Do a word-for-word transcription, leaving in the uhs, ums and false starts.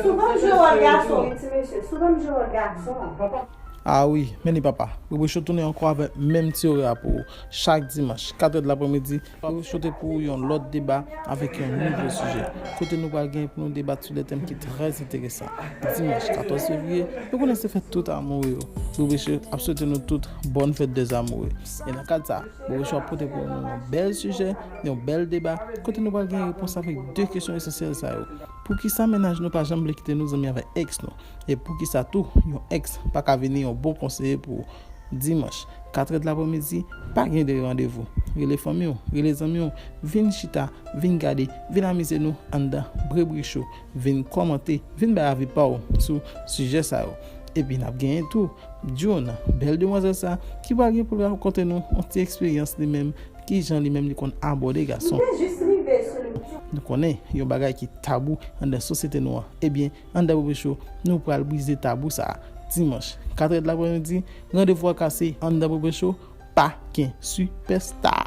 Souvan m jwe wòl gason, wi, ti mesye. Souvan m jwe wòl gason. Ah wi, men li papa. Bobri Show tounen ankò avèk menm ti orè a pou ou. Chak dimanch, katrè de lapremidi, Bobri Show te pou ou yon lòt deba avèk yon nouvo sijè. Kote nou pral gen pou nou debat sou de tèm ki trè enteresan. Dimanch katòz fevriye, nou konnen se fèt tout amoure yo. Bobri Show ap swete nou tout bòn fèt dè amoure. E nan kad sa, Bobri Show ap pote pou nou yon bèl sijè, yon bèl deba, kote nou pral gen repons avèk de kesyon esansyèl sa yo. Poukisa mennaj nou pa janm vle kite nou zanmi avèk èks nou? E poukisa tou yon èks pa ka vini yon bon konseye pou ou? Dimanch, katrè de lapremidi, pa gen de randevou. Rele fanmi w, rele zanmi w, vin chita, vin gade, vin amize nou anndan Bobri Show, vin kòmante, vin bay avi pa w sou sijè sa yo. Epi n ap genyen tou June, bèl demwazèl sa, ki pral gen pou l rakonte nou yon ti eksperyans li menm, kijan li menm li konn abòde gason. Mwen jis rive sou li. Nou konnen yon bagay ki tabou anndan sosyete nou an. Ebyen, anndan Bobri Show, nou pral brize tabou sa a. Dimanch, katrè de lapremidi, randevou a kase anndan Bobri Show, pa gen sipèsta.